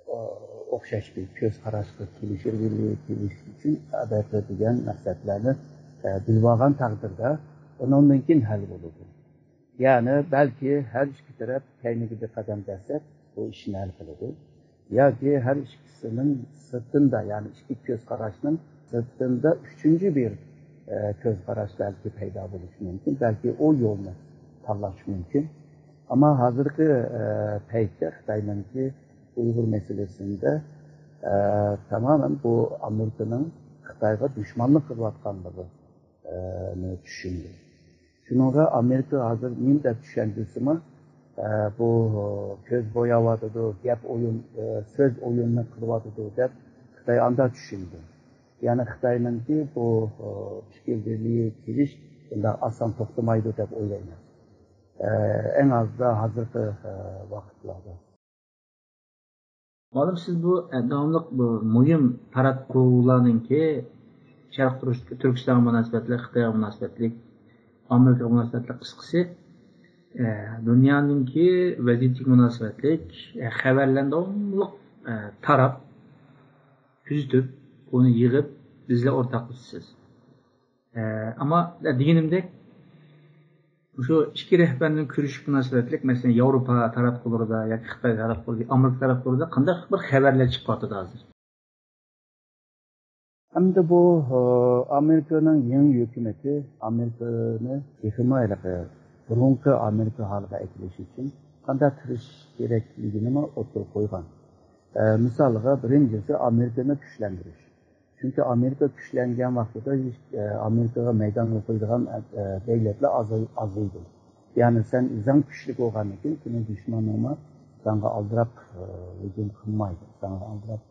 ئو-، ئوخشاش بىر كۆز قاراشقا كېلىشىش، كېلىش ئۈچۈن ئادەتتە دېگەن مەقسەتلەرنى، ئە، بىلىۋالغان تەقدىردە، ئۇنىڭدىن كېيىن ھەل بولىدۇ. يەنى بەلكى ھەر ئىككى تەرەپ كەينىگە بىر قەدەم بەرسە، بۇ ئىشنى ھەل قىلىدۇ. ياكى ھەر ئىككىسىنىڭ سىرتىندا، يەنى ئىككى كۆز قاراشنىڭ سىرتىندا ئۈچىنچى بىر، ئە، كۆز قاراش بەلكى پەيدا بولۇشى مۇمكىن، بەلكى ئۇ يولنى تاللاش مۇمكىن. ئەمما ھازىرقى، ئە، پەيتتە خىتاينىڭكى ئۇيغۇر مەسىلىسىندە، ئە، تامامەن بۇ ئامېرىكىنىڭ خىتايغا دۈشمانلىق قىلىۋاتقانلىقىنى چۈشىنىدۇ. شۇنىڭغا ئامېرىكا ھازىر نېمە دەپ چۈشەندۈرسىمۇ، ئە، بۇ كۆز بوياۋاتىدۇ، گەپ ئويۇن، ئە، سۆز ئويۇنىنى قىلىۋاتىدۇ دەپ خىتاي ئانداق چۈشىنىدۇ. يەنى خىتاينىڭكى بۇ، ئە، پىكىر بىرلىكى كېلىش بۇنداق ئاسان توختىمايدۇ دەپ ئويلايمەن. ئە، ئەڭ ئازدا ھازىرقى، ئە، ۋاقىتلاردا. مۇئەللىم، سىز بۇ، ئە، داۋاملىق بۇ مۇھىم تاراتقۇلارنىڭكى شەرقىي تۈركىستانغا مۇناسىۋەتلىك، خىتايغا مۇناسىۋەتلىك، ئامېرىكىغا مۇناسىۋەتلىك، قىسقىسى، ئە، دۇنيانىڭكى ۋەزىيىتىگە مۇناسىۋەتلىك، ئە، خەۋەرلەرنى داۋاملىق، ئە، تاراپ، كۆزىتىپ، ئۇنى يىغىپ، بىزلەر ئورتاقلىشىسىز. ئە، ئەمما دېگىنىمدەك، مۇشۇ ئىككى رەھبەرنىڭ كۆرۈشۈش مۇناسىۋەتلىك، مەسىلەن، ياۋروپا تاراتقۇلىرىدا ياكى خىتاي تاراتقۇلىرىدا، ئامېرىكا تاراتقۇلىرىدا قانداق بىر خەۋەرلەر چىقىۋاتىدۇ ھازىر؟ ئەمدى بۇ، ئامېرىكىنىڭ يېڭى ھۆكۈمىتى ئامېرىكىنى تېخىمۇ ھېلىقى بۇرۇنقى ئامېرىكا ھالىغا ئەكېلىش ئۈچۈن قانداق تىرىشىش كېرەكلىكىنىمۇ ئوتتۇرىغا قويغان. ئە، مىسالغا، بىرىنچىسى ئامېرىكىنى كۈچلەندۈرۈش. چۈنكى ئامېرىكا كۈچلەنگەن ۋاقتىدا ھېچ، ئە، ئامېرىكىغا مەيدان ئوقۇيدىغان، ئە، دۆلەتلەر ئازاي-، ئازىيدۇ. يەنى سەن ئۆزۈڭ كۈچلۈك بولغاندىن كېيىن سېنىڭ دۈشمىنىڭمۇ ساڭا ئالدىراپ، ئە، ھۇجۇم قىلمايدۇ، ساڭا ئالدىراپ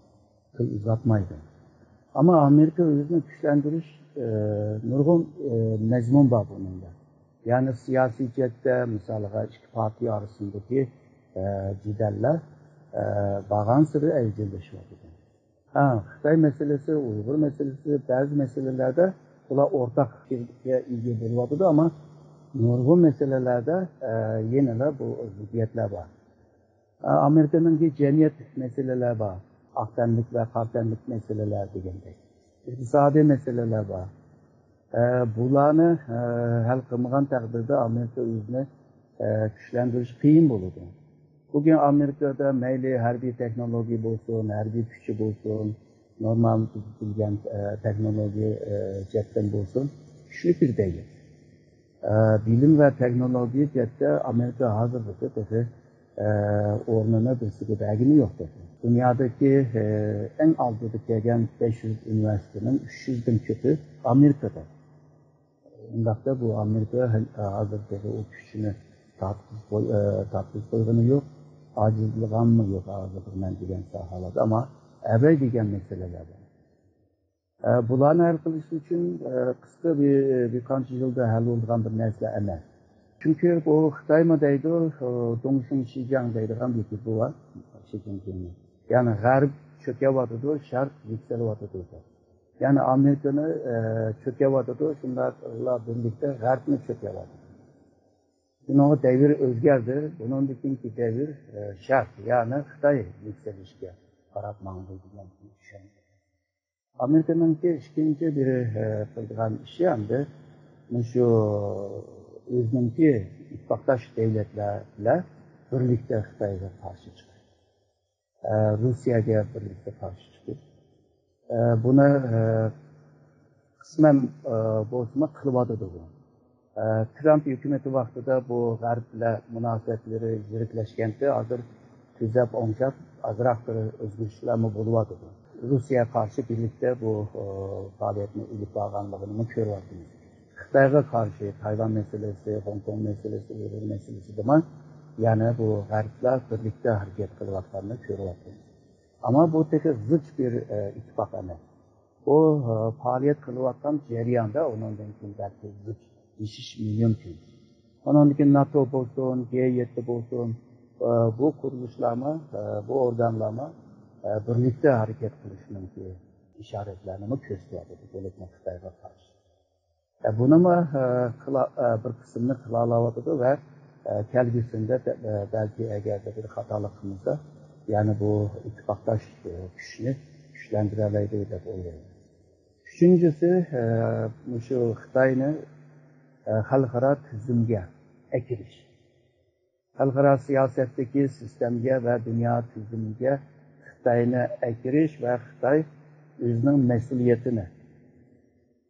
تىل ئۇزاتمايدۇ. ئەمما ئامېرىكا ئۆزىنى كۈچلەندۈرۈش، ئە، نۇرغۇن، ئە، مەزمۇن بار بۇنىڭدا. يەنى سىياسىي جەھەتتە، مىسالىغا، ئىككى پارتىيە ئارىسىندىكى، ئە، جېدەللەر، ئە، بارغانسېرى ھەيجەنلىشىۋاتىدۇ. ھە، خىتاي مەسىلىسى، ئۇيغۇر مەسىلىسى، بەزى مەسىلىلەردە بۇلار ئورتاق پىكىرگە ئىگە بولۇۋاتىدۇ، ئەمما نۇرغۇن مەسىلىلەردە، ئە، يەنىلا بۇ زىددىيەتلەر بار. ئە، ئامېرىكىنىڭكى جەمئىيەت مەسىلىلەر بار. ئاق تەنلىك ۋە قارا تەنلىك مەسىلىلەر دېگەندەك. ئىقتىسادىي مەسىلىلەر بار. ئە، بۇلارنى، ئە، ھەل قىلمىغان تەقدىردە ئامېرىكا ئۆزىنى، ئە، كۈچلەندۈرۈش قىيىن بولىدۇ. بۈگۈن ئامېرىكىدا مەيلى ھەربىي تېخنولوگىيە بولسۇن، ھەربىي كۈچى بولسۇن، نورمال بىز بىلگەن، ئە، تېخنولوگىيە، ئە، جەھەتتىن بولسۇن، كۈچلۈك بىر دەۋلەت. ئە، بىلىم ۋە تېخنولوگىيە جەھەتتە ئامېرىكا ھازىرغىچە تېخى، ئە، ئورنىنى بىرسىگە بەرگىنى يوق تېخى. دۇنيادىكى، ئە، ئەڭ ئالدىدا كەلگەن بەش يۈز ئۇنىۋېرسىتېتنىڭ ئۈچ يۈزدىن كۆپى ئامېرىكىدا. ئۇنداقتا بۇ ئامېرىكا ھە-، ھازىر تېخى ئۇ كۈچىنى تارتقۇزۇپ قوي-، ئە، تارتقۇزۇپ قويغىنى يوق، ئاجىزلىغانمۇ يوق ھازىر مەن دېگەن ساھەلەردە، ئەمما ئەبەي دېگەن مەسىلىلەر بار. ئە، بۇلارنى ھەل قىلىش ئۈچۈن، ئە، قىسقا بىر، بىر قانچە يىلدا ھەل بولىدىغان بىر نەرسە ئەمەس. چۈنكى بۇ خىتايمۇ دەيدۇ، ئۇ، دۇڭشىڭ شىجياڭ دەيدىغان بىر گېپى بار، شى جىنپىڭنىڭ. يەنى غەرب چۆكۈۋاتىدۇ، شەرق يۈكسىلىۋاتىدۇ دەپ. يەنى ئامېرىكىنى، ئە، چۆكۈۋاتىدۇ، شۇنداقلا بىرلىكتە غەربنى چۆكۈۋاتىدۇ. شۇنىڭغا دەۋر ئۆزگەردى. بۇنىڭدىن كېيىنكى دەۋر، ئە، شەرق، يەنى خىتاي يۈكسىلىشكە قاراپ ماڭىدۇ دېگەن چۈشەنچە. ئامېرىكىنىڭكى ئىككىنچى بىر، ئە، قىلىدىغان ئىشى ئەمدى مۇشۇ ئۆزىنىڭكى ئىتتىپاقداش دۆلەتلەر بىلەن بىرلىكتە خىتايغا قارشى چىقىش. ئە، روسىيەگە بىرلىكتە قارشى چىقىش. ئە، بۇنى، ئە، قىسمەن، ئە، بولسىمۇ قىلىۋاتىدۇ بۇ. ئە، ترامپ ھۆكۈمىتى ۋاقتىدا بۇ غەرب بىلەن مۇناسىۋەتلىرى يىرىكلەشكەنتى، ھازىر تۈزەپ، ئوڭشاپ، ئازراق بىر ئۆزگىرىشلەرمۇ بولۇۋاتىدۇ. روسىيەگە قارشى بىرلىكتە بۇ، ئە، پائالىيەتنى ئېلىپ بارغانلىقىنىمۇ كۆرۈۋاتىمىز. خىتايغا قارشى تايۋان مەسىلىسى، خوڭكوڭ مەسىلىسى، ئۇيغۇر مەسىلىسىدىمۇ يەنە بۇ غەربلەر بىرلىكتە ھەرىكەت قىلىۋاتقانلىقىنى كۆرۈۋاتىمىز. ئەمما بۇ تېخى زىچ بىر، ئە، ئىتتىپاق ئەمەس. بۇ، ئە، پائالىيەت قىلىۋاتقان جەرياندا ئۇنىڭدىن كېيىن بەلكى زىچلىشىشى مۇمكىن. ئۇنىڭدىن كېيىن ناتو بولسۇن، جى يەتتە بولسۇن، ئە، بۇ قۇرۇلۇشلارمۇ، ئە، بۇ ئورگانلارمۇ، ئە، بىرلىكتە ھەرىكەت قىلىشىنىڭكى ئىشارەتلەرنىمۇ كۆرسىتىۋاتىدۇ، بولۇپمۇ خىتايغا قارشى. ئە، بۇنىمۇ، ئە، قىلا-، ئە، بىر قىسمىنى قىلالاۋاتىدۇ ۋە، ئە، كەلگۈسىدە، ئە، بەلكى ئەگەردە بىر خاتالىق قىلمىسا، يەنە بۇ ئىتتىپاقداش، ئە، كۈچنى كۈچلەندۈرەلەيدۇ دەپ ئويلايمەن. ئۈچىنچىسى، ئە، مۇشۇ خىتاينى، ئە، خەلقئارا تۈزۈمگە ئەكىرىش. خەلقئارا سىياسەتتىكى سىستېمىگە ۋە دۇنيا تۈزۈمىگە خىتاينى ئەكىرىش ۋە خىتاي ئۆزىنىڭ مەسئۇلىيىتىنى،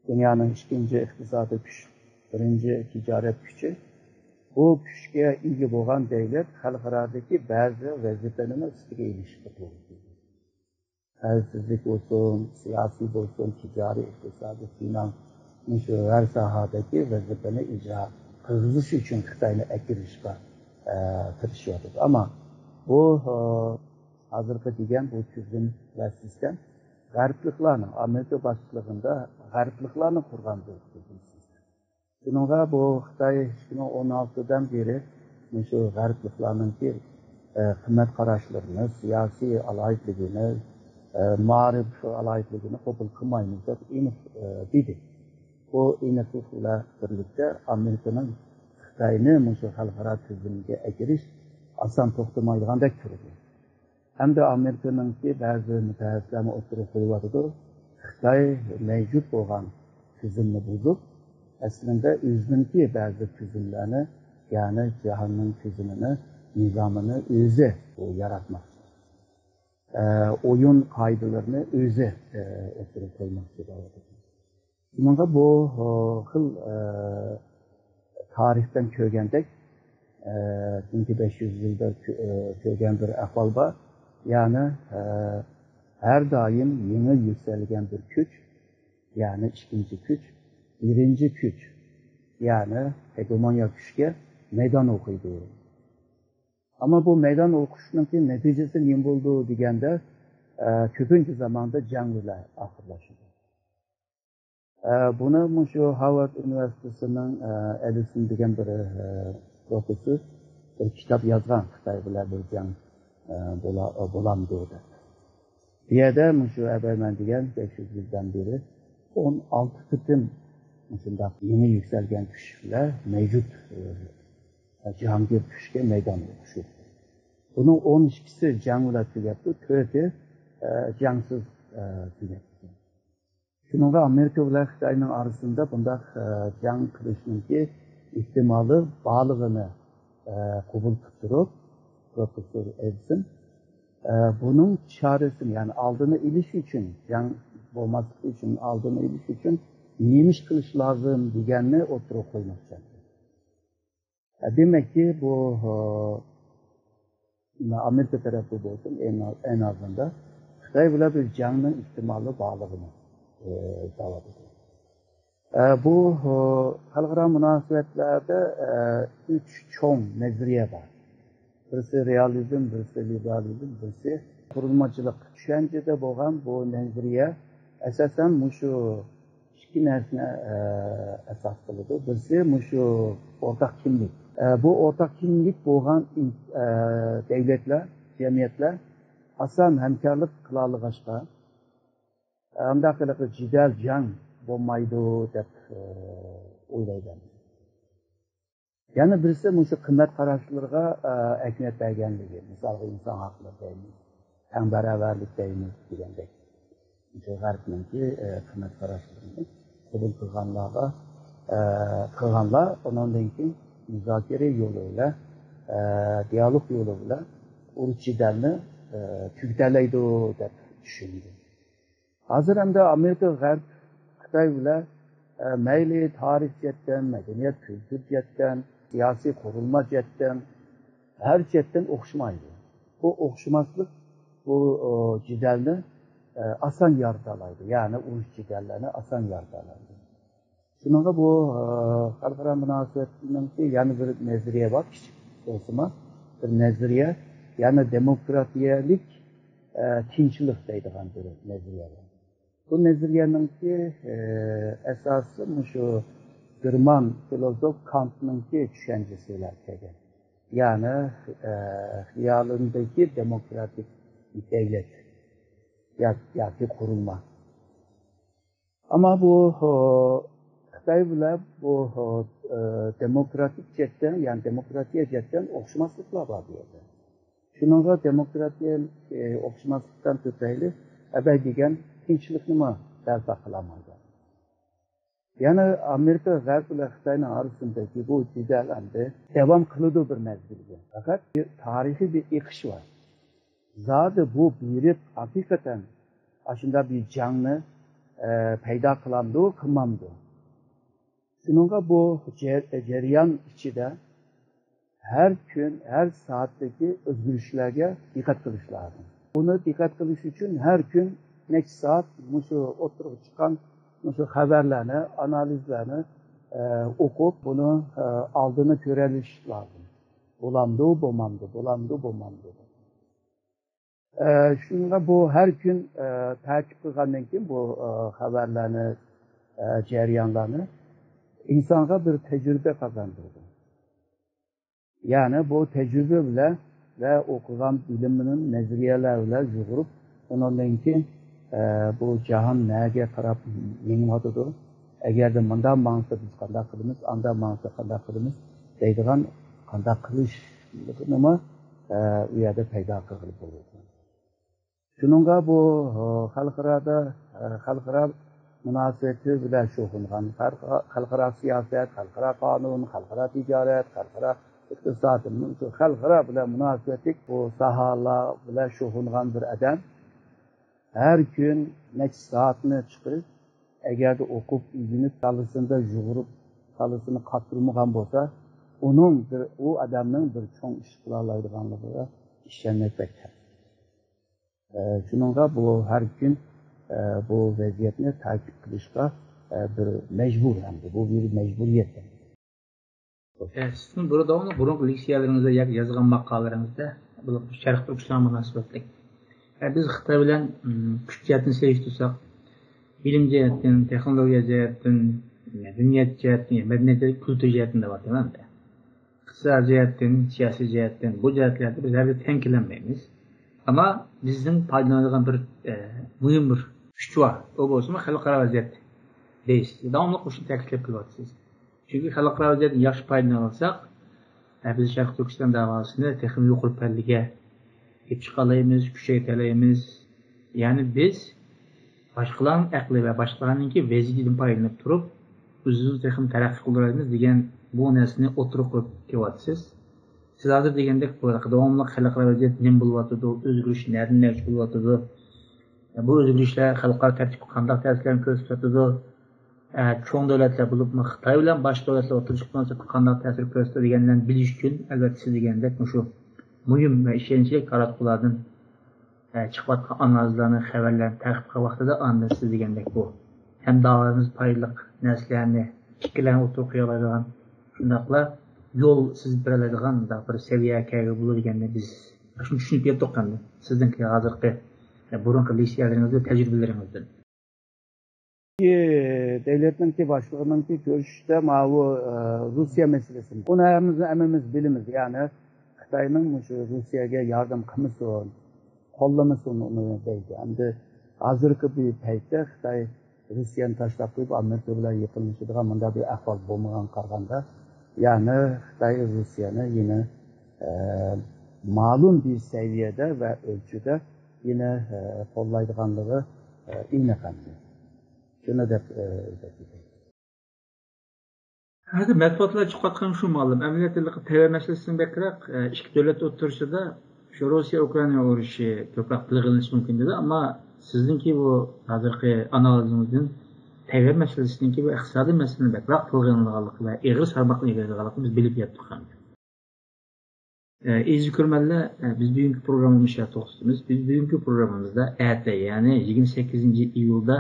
دۇنيانىڭ ئىككىنچى ئىقتىسادىي كۈچ، بىرىنچى تىجارەت كۈچى، بۇ كۈچكە ئىگە بولغان دۆلەت خەلقئارادىكى بەزى ۋەزىپىنىمۇ ئۈستىگە ئېلىشقا توغرا كېلىدۇ. خەۋپسىزلىك بولسۇن، سىياسىي بولسۇن، تىجارىي، ئىقتىسادىي، فىنانس، مۇشۇ ھەر ساھەدىكى ۋەزىپىنى ئىجرا قىلغۇزۇش ئۈچۈن خىتاينى ئەكىرىشقا، ئە، تىرىشىۋاتىدۇ. ئەمما بۇ، ئە، ھازىرقى دېگەن بۇ تۈزۈم ۋە سىستېم غەربلىكلارنىڭ، ئامېرىكا باشچىلىقىدا غەربلىكلارنىڭ قۇرغان بىر تۈزۈم سىستېم. شۇنىڭغا بۇ خىتاي ئىككى مىڭ ئون ئالتىدىن بېرى مۇشۇ غەربلىكلارنىڭكى، ئە، قىممەت قاراشلىرىنى، سىياسىي ئالاھىدىلىكىنى، ئە، مائارىپ ئالاھىدىلىكىنى قوبۇل قىلمايمىز دەپ ئېنىق، ئە، دېدى. بۇ ئېنىقلىق بىلەن بىرلىكتە ئامېرىكىنىڭ خىتاينى مۇشۇ خەلقئارا تۈزۈمگە ئەكىرىش ئاسان توختىمايدىغاندەك تۇرىدۇ. ھەمدە ئامېرىكىنىڭكى بەزى مۇتەخەسسىسلەرمۇ ئوتتۇرىغا قويۇۋاتىدۇ، خىتاي مەۋجۇت بولغان تۈزۈمنى بۇزۇپ، ئەسلىندە ئۆزىنىڭكى بەزى تۈزۈملەرنى، يەنى جاھاننىڭ تۈزۈمىنى، نىزامىنى ئۆزى ياراتماقچى. ئە، ئويۇن قائىدىلىرىنى ئۆزى، ئە، ئوتتۇرىغا قويماقچى بولۇۋاتىدۇ. شۇنىڭغا بۇ، ئە، خىل، ئە، تارىختىن كۆرگەندەك، ئە، بۇرۇنقى بەش يۈز يىلدا كۆ-، ئە، كۆرگەن بىر ئەھۋال بار. يەنى، ئە، ھەر دائىم يېڭى يۈكسەلگەن بىر كۈچ، يەنى ئىككىنچى كۈچ، بىرىنچى كۈچ، يەنى ھېگېمونىيە كۈچكە مەيدان ئوقۇيدۇ. ئەمما بۇ مەيدان ئوقۇشنىڭكى نەتىجىسى نېمە بولىدۇ دېگەندە، ئە، كۆپىنچە زاماندا جەڭ بىلەن ئاخىرلىشىدۇ. ئە، بۇنى مۇشۇ ھارۋارد ئۇنىۋېرسىتېتىنىڭ، ئە، ئېلىسون دېگەن بىر، ئە، پروفېسسور بىر كىتاب يازغان، خىتاي بىلەن بىر جەڭ، ئە، بولا-، ئە، بولامدۇ دەپ. بۇ يەردە مۇشۇ ھەبەرمەن دېگەن بەش يۈز يىلدىن بېرى ئون ئالتە قېتىم مۇشۇنداق يېڭى يۈكسەلگەن كۈچلەر مەۋجۇت، ئە، جاھانگىر كۈچكە مەيدان ئوقۇشۇپ. بۇنىڭ ئون ئىككىسى جەڭ بىلەن تۈگەپتۇ، تۆتى، ئە، جەڭسىز، ئە، تۈگەپتۇ. شۇنىڭغا ئامېرىكا بىلەن خىتاينىڭ ئارىسىدا بۇنداق، ئە، جەڭ قىلىشنىڭكى ئېھتىمالى بارلىقىنى، ئە، قوبۇل قىلىپ تۇرۇپ، پروفېسسور ئېلىسون، ئە، بۇنىڭ چارىسىنى، يەنى ئالدىنى ئېلىش ئۈچۈن، جەڭ بولماسلىقى ئۈچۈن، ئالدىنى ئېلىش ئۈچۈن نېمە ئىش قىلىش لازىم دېگەننى ئوتتۇرىغا قويماقچى. دېمەككى، بۇ، ئامېرىكا تەرەپى بولسۇن، ئەڭ، ئەڭ ئازىندا خىتاي بىلەن بىر جەڭنىڭ ئېھتىمالى بارلىقىنى، ئى، دەۋاتىدۇ. ئە، بۇ، ئى، خەلقئارا مۇناسىۋەتلەردە، ئە، ئۈچ چوڭ نەزەرىيە بار. بىرسى رېئالىزم، بىرسى لىبېرالىزم، بىرسى قۇرۇلمىچىلىق. چۈشەنچىدە بولغان بۇ نەزەرىيە ئاساسەن مۇشۇ ئىككى نەرسىنى، ئە، ئاساس قىلىدۇ. بىرسى مۇشۇ ئورتاق كىملىك. ئە، بۇ ئورتاق كىملىك بولغان ئىن-، ئە، دۆلەتلەر، جەمئىيەتلەر ئاسان ھەمكارلىق قىلالىغاچقا، ئە، ئۇنداق قىلىپ جېدەل، جەڭ بولمايدۇ دەپ، ئە، ئويلايدۇ. يەنە بىرسى مۇشۇ قىممەت قاراشلىرىغا، ئە، ئەھمىيەت بەرگەنلىكى، مىسالغا ئىنسان ھەقلىرى دەيمىز، تەڭ باراۋەرلىك دەيمىز دېگەندەك. مۇشۇ غەربنىڭكى، ئە، قىممەت قاراشلىرىنى قوبۇل قىلغانلارغا، ئە، قىلغانلار ئۇنىڭدىن كېيىن مۇزاكىرە يولى بىلەن، ئە، دىئالوگ يولى بىلەن ئۇرۇش جېدەلنى، ئە، تۈگىتەلەيدۇ دەپ چۈشىنىدۇ. ھازىر ئەمدى ئامېرىكا، غەرب، خىتاي بىلەن، ئە، مەيلى تارىخ جەھەتتىن، مەدەنىيەت، كۈلتۈر جەھەتتىن، سىياسىي قۇرۇلما جەھەتتىن، ھەر جەھەتتىن ئوخشىمايدۇ. بۇ ئوخشىماسلىق، بۇ، ئۇ، جېدەلنى، ئە، ئاسان يارىتالايدۇ. يەنى ئۇرۇش جېدەللەرنى ئاسان يارىتالايدۇ. شۇنىڭغا بۇ، ئە، خەلقئارا مۇناسىۋەتنىڭكى يەنە بىر نەزەرىيە بار، كىچىك بولسىمۇ بىر نەزەرىيە، يەنى دېموكراتىيەلىك، ئە، تىنچلىق دەيدىغان بىر نەزەرىيە بار. بۇ نەزەرىيەنىڭكى، ئە، ئاساسى مۇشۇ گېرمان فىلوسوف كانتنىڭكى چۈشەنچىسى بىلەن كەلگەن. يەنى، ئە، خىيالىمدىكى دېموكراتىك دۆلەت يا-، ياكى قۇرۇلما. ئەمما بۇ، خىتاي بىلەن بۇ، دېموكراتىك جەھەتتىن، يەنى دېموكراتىيە جەھەتتىن ئوخشىماسلىقلار بار بۇ يەردە. شۇنىڭغا دېموكراتىيە، ئوخشىماسلىقتىن تۈپەيلى ئەبەي دېگەن تىنچلىقنىمۇ بەرپا قىلالمايدۇ. يەنى ئامېرىكا، غەرب بىلەن خىتاينىڭ ئارىسىدىكى بۇ جېدەل ئەمدى داۋام قىلىدۇ بىر مەزگىلگە. پەقەت بىر تارىخىي بىر ئېقىش بار. زادى بۇ بېرىپ ھەقىقەتەن ئاشۇنداق بىر جەڭنى، ئە، پەيدا قىلامدۇ، قىلمامدۇ؟ شۇنىڭغا بۇ جەر-، جەريان ئىچىدە ھەر كۈن، ھەر سائەتتىكى ئۆزگىرىشلەرگە دىققەت قىلىش لازىم. بۇنى دىققەت قىلىش ئۈچۈن ھەر كۈن نەچچە سائەت مۇشۇ ئوتتۇرىغا چىققان مۇشۇ خەۋەرلەرنى، ئانالىزلەرنى، ئە، ئوقۇپ، بۇنى، ئە، ئالدىنى كۆرەلىش لازىم. بولامدۇ، بولمامدۇ، بولامدۇ، بولمامدۇ. ئە، شۇنىڭغا بۇ ھەر كۈن، ئە، تەكىپ قىلغاندىن كېيىن بۇ، ئە، خەۋەرلەرنى، ئە، جەريانلارنى ئىنسانغا بىر تەجرىبە قازاندۇرىدۇ. يەنى بۇ تەجرىبە بىلەن ۋە ئوقۇغان بىلىمىنىڭ نەزەرىيەلەر بىلەن يۇغۇرۇپ، ئۇنىڭدىن كېيىن، ئە، بۇ جاھان نەگە قاراپ مېڭىۋاتىدۇ؟ ئەگەردە مۇنداق ماڭسا بىز قانداق قىلىمىز، ئانداق ماڭسا قانداق قىلىمىز دەيدىغان قانداق قىلىشنىمۇ، ئە، ئۇ يەردە پەيدا قىلغىلى بولىدۇ. شۇنىڭغا بۇ، ئە، خەلقئارادا، ئە، خەلقئارا مۇناسىۋىتى بىلەن شۇغۇللانغان، خەلقئا-، خەلقئارا سىياسەت، خەلقئارا قانۇن، خەلقئارا تىجارەت، خەلقئارا ئىقتىساد، شۇ خەلقئارا بىلەن مۇناسىۋەتلىك بۇ ساھەلەر بىلەن شۇغۇللانغان بىر ئادەم ھەر كۈن نەچچە سائەتنى چىقىرىپ، ئەگەردە ئوقۇپ، ئۆگىنىپ، كاللىسىدا يۇغۇرۇپ، كاللىسىنى قاتتۇرمىغان بولسا، ئۇنىڭ بىر، ئۇ ئادەمنىڭ بىر چوڭ ئىش قىلالايدىغانلىقىغا ئىشەنمەك بەك تەس. ئە، شۇنىڭغا بۇ ھەر كۈن، ئە، بۇ ۋەزىيەتنى تەكىت قىلىشقا، ئە، بىر مەجبۇر ئەمدى. بۇ بىر مەجبۇرىيەت. ئە، سىزنىڭ بۇرۇن داۋاملىق بۇرۇنقى لېكسىيەلىرىڭىزدە ياكى يازغان ماقالىلىرىڭىزدە بۇ شەرقىي تۈركىستانغا مۇناسىۋەتلىك، ئە، بىز خىتاي بىلەن، ئىم، كۈچ جەھەتتىن سېلىشتۇرساق، بىلىم جەھەتتىن، تېخنولوگىيە جەھەتتىن، مەدەنىيەت جەھەتتىن، مەدەنىيەت جەھەتتىن، كۈلتۈر جەھەتتىن دەۋاتىمەن. ئىقتىساد جەھەتتىن، سىياسىي جەھەتتىن، بۇ جەھەتلەردە بىز ھەرگىز تەڭ كېلەلمەيمىز. ئەمما بىزنىڭ پايدىلىنىدىغان بىر، ئە، مۇھىم بىر كۈچ بار. ئۇ بولسىمۇ خەلقئارا ۋەزىيەت دەيسىز. داۋاملىق مۇشۇنى تەكىتلەپ كېلىۋاتىسىز. چۈنكى خەلقئارا ۋەزىيەتتىن ياخشى پايدىلىنالىساق، ئە، بىز شەرقىي تۈركىستان داۋاسىنى تېخىمۇ يۇقىرى پەللىگە ئېلىپ چىقالايمىز، كۈچەيتەلەيمىز. يەنى بىز باشقىلارنىڭ ئەقلى ۋە باشقىلارنىڭكى ۋەزىيىتىدىن پايدىلىنىپ تۇرۇپ، ئۆزىمىزنى تېخىمۇ تەرەققىي قىلدۇرالايمىز دېگەن بۇ نەرسىنى ئوتتۇرىغا قويۇپ كېلىۋاتىسىز. سىز ھازىر دېگەندەك، بۇ داۋاملىق خەلقئارا ۋەزىيەت نېمە بولۇۋاتىدۇ، ئۆزگىرىش نەدىن نەگىچە بولۇۋاتىدۇ، بۇ ئۆزگىرىشلەر خەلقئارا تەرتىپكە قانداق تەسىرلەرنى كۆرسىتىۋاتىدۇ، ئە، چوڭ دۆلەتلەر بولۇپمۇ خىتاي بىلەن باشقا دۆلەتلەر ئوتتۇرىغا چىققان ۋاقىتتا قانداق تەسىر كۆرسىتىدۇ دېگەنلەرنى بىلىش ئۈچۈن، ئەلۋەتتە، سىز دېگەندەك مۇشۇ مۇھىم ۋە ئىشەنچلىك تاراتقۇلاردىن، ئە، چىقىۋاتقان ئانالىزلارنى، خەۋەرلەرنى تەقىپ قىلغان ۋاقتىدا ئاندىن سىز دېگەندەك بۇ ھەم داۋامىز پايدىلىق نەرسىلەرنى، پىكىرلەرنى ئوتتۇرىغا قويالايدىغان، شۇنداقلا يول سىزىپ بېرەلەيدىغان مۇنداق بىر سەۋىيەگە كەلگىلى بولىدۇ دېگەننى بىز شۇنى چۈشىنىپ يەتتۇق ئەمدى. سىزنىڭكى ھازىرقى، ئە، بۇرۇنقى لېكسىيەلىرىڭىز ۋە تەجرىبىلىرىڭىزدىن. دۆلەتنىڭكى باشلىقىنىڭكى كۆرۈشۈشتە ماۋۇ، ئە، روسىيە مەسىلىسى. ئۇنى ھەممىمىز، ھەممىمىز بىلىمىز. يەنى خىتاينىڭ مۇشۇ روسىيەگە ياردەم قىلمىسۇن، قوللىمىسۇن ئۇنى دەيدۇ. ئەمدى ھازىرقى بۇ پەيتتە خىتاي روسىيەنى تاشلاپ قويۇپ، ئامېرىكا بىلەن يېقىنلىشىدىغان مۇنداق بىر ئەھۋال بولمىغانغا قارىغاندا، يەنى خىتاي روسىيەنى يەنە، ئە، مەلۇم بىر سەۋىيەدە ۋە ئۆلچۈدە يەنە، ئە، قوللايدىغانلىقى، ئە، ئېنىق ئەمدى. شۇنى دەپ، ئە، ئۆزەتتى. ھازىر مەتبۇئاتلاردا چىقىۋاتقان شۇ مۇئەللىم، ئەمەلىيەتتە تەۋە مەسىلىسىدىن بەكرەك، ئە، ئىككى دۆلەت ئوتتۇرىسىدا شۇ روسىيە ئۇكرائىنا ئۇرۇشى كۆپرەك تىلغا ئېلىنىشى مۇمكىن ئىدى، ئەمما سىزنىڭكى بۇ ھازىرقى ئانالىزىڭىزدىن تەۋە مەسىلىسىدىنكى بۇ ئىقتىسادىي مەسىلىنى بەكرەك تىلغا ئېلىنىدىغانلىقى ۋە ئېغىر سالماقنى ئىگىلەيدىغانلىقىنى بىز بىلىپ يەتتۇق ئەمدى. ئە، ئەزىز كۆرۈرمەنلەر، ئە، بىز بۈگۈنكى پروگراممىمىزنى شۇ يەردە توختىتىمىز. بىز بۈگۈنكى پروگراممىمىزدا ئەتە، يەنى يىگىرمە سەككىزىنچى ئىيۇلدا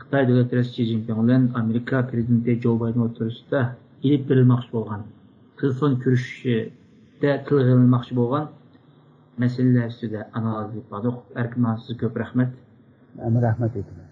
خىتاي دۆلەت رەئىسى شى جىنپىڭ بىلەن ئامېرىكا پرېزىدېنتى جو بايدېن ئوتتۇرىسىدا ئېلىپ بېرىلماقچى بولغان تېلېفون كۆرۈشۈشىدە تىلغا ئېلىنماقچى بولغان مەسىلىلەر ئۈستىدە ئانالىز ئېلىپ باردۇق. ئەركىن خان، سىزگە كۆپ رەھمەت. مەن رەھمەت ئېيتىمەن.